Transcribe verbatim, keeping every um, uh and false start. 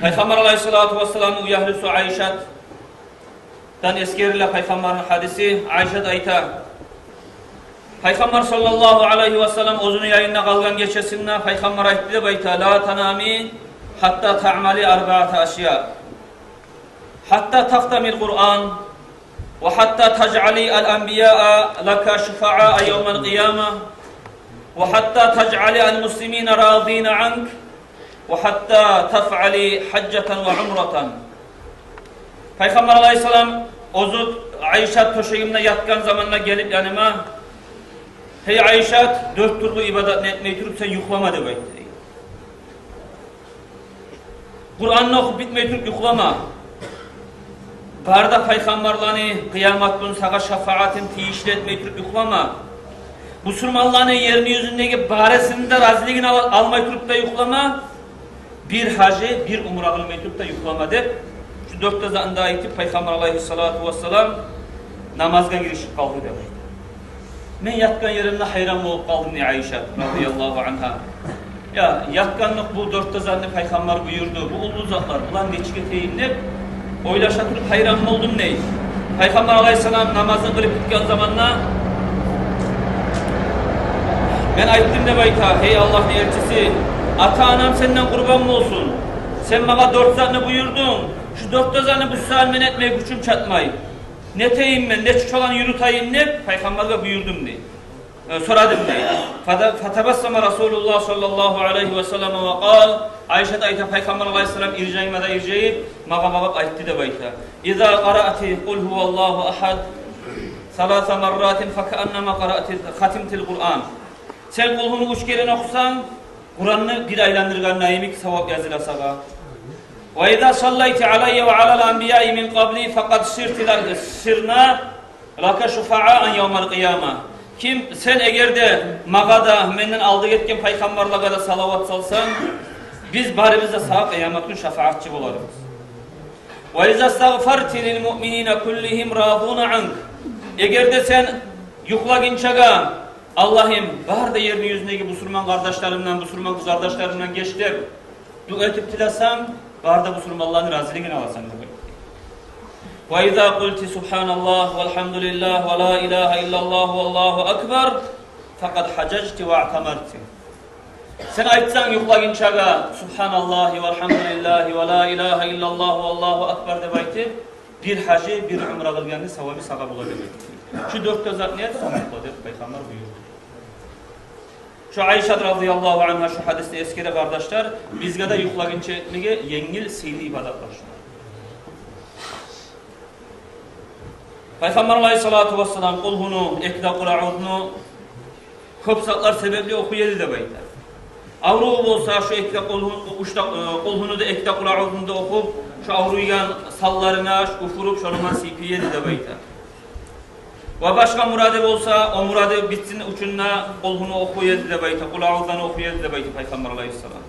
Пайхаммар алайгьиссалату вассаламны уьягьлюсю Айшатдан эсгериле Пайхаммарны гьадиси. Айшат айта: Пайхаммар саллаллагьу алайгьи вассалам оьзюню янында къалгъан гечесинде Пайхаммар айтды деп айта: «Ла танами гьатта таъмали арбаата ашья. Гьатта тахтамил Къуръан, ва гьатта тажъали ал-анбияа лака шуфааа явмал къияма, ва гьатта тажъали ал-муслимина разина анк, ва гьатта тафъали гьажжатан ва умратан». Пайхаммар алайгьиссалам оьзю Айшат тёшегимде ятгъан заманда гелип яныма: «Гьей Айшат, дёрт тюрлю ибадатны этмей туруп сен юхлама», — деп айтды. Къуранны охуп битмей туруп юхлама. Бары да пайхаммарланы къыямат гюн сагъа шафаатын тийишли этмей туруп юхлама. Бусурманланы ерни юзюндеги барысыны да разилигин ал-, алмай туруп да юхлама. Бир гьажы, бир умра къылмай туруп да юхлама деп, шу дёрт де затны да айтып, Пайхаммар алайгьиссалату вассалам намазгъа гиришип къалды деп айта. Мен ятгъан еримде гьайран болуп къалдым, дей Айшат разияллагьу ангьа. Я, ятгъанлыкъ бу дёрт де затны Пайхаммар буюрду, бу уллу затлар, буланы нечик этейим деп ойлаша туруп гьайран болдум, дей. Пайхаммар алайгьиссалам намазын къылып битген заманда мен айтдым деп айта: «Гьей Аллагьны элчиси, ата-анам сенден къурбан болсун. Сен магъа дёрт затны буюрдунг. Шу дёрт де затны бу сагьат мен этмеге гючюм чатмай. Нетейим мен, нечик шоланы юрютейим?» — деп Пайхаммаргъа буюрдум, дей. Э, сорадым, дей. Фата-, фатабассама Расулуллагь саллаллагьу алайгьи ва саллам ва къал. Айшат айта: Пайхаммар алайгьиссалам иржайма да иржайып, магъа багъып айтды деп айта: «Иза къараати къул гьуваллагьу агьад саласа марратин факааннама къараати, хатимтил Къуръан». Сен Къулгьуну уьч керен охусанг, Къуранны бир айландыргъан йимик савап языла сагъа. «Ва иза саллайти алайя ва алал анбияи мин къабли факъад сирти ла-, сирна лака шуфааа явмал къияма». Ким, сен эгер де магъа да, менден алда гетген пайхаммарлагъа да салават салсанг, биз барыбыз да сагъа къыямат гюн шафаатчы боларбыз. «Ва иза стагъфарти лил муъминина куллигьим разуна анк». Эгер де сен юхлагъынчагъа: «Аллагьым, бары да ерни юзюндеги бусурман къардашларымдан, бусурман къызардашларымдан геч», — деп дуа этип тилесенг, бары да бусурманланы разилигин аласан деп. «Ва иза къулти субгьаналлагь валгьамдулиллагь ва ла илагьа иллаллагь валлагьу акбар, факъад гьажжажти ва аътамарти». Сен айтсанг юхлагъынчагъа: «Субгьаналлагьи валгьамдулиллагьи ва ла илагьа иллаллагьу валлагьу акбар», — деп айтып, бир гьажы, бир умра къылгъанны савабы сагъа бола деп айтып. Шу дёрт де зат не эт, сагъа бола деп Пайхаммар буюрду. Шу Айшат разияллагьу ангьа шу гьадисни эсгере, къардашлар, бизге де юхлагъынча этмеге енгил, сыйлы ибадатлар шу. Пайхаммар алайгьиссалату вассалам Къулгьуну, эки де Къул аъузну кёп затлар себепли охуй эди деп айта. Аврув болса, шу эки де Къулгьу-, уьч де, э, Къулгьуну да, эки де Къул аъузну да охуп, шу авруйгъан санларына шу уьфюрюп, шону булан сыйпай эди деп айта. Ва башгъа мурады болса, о мурады битсин учун да Къулгьуну охуй эди деп айта, Къул аъузланы охуй эди деп айта Пайхаммар алайгьиссалам.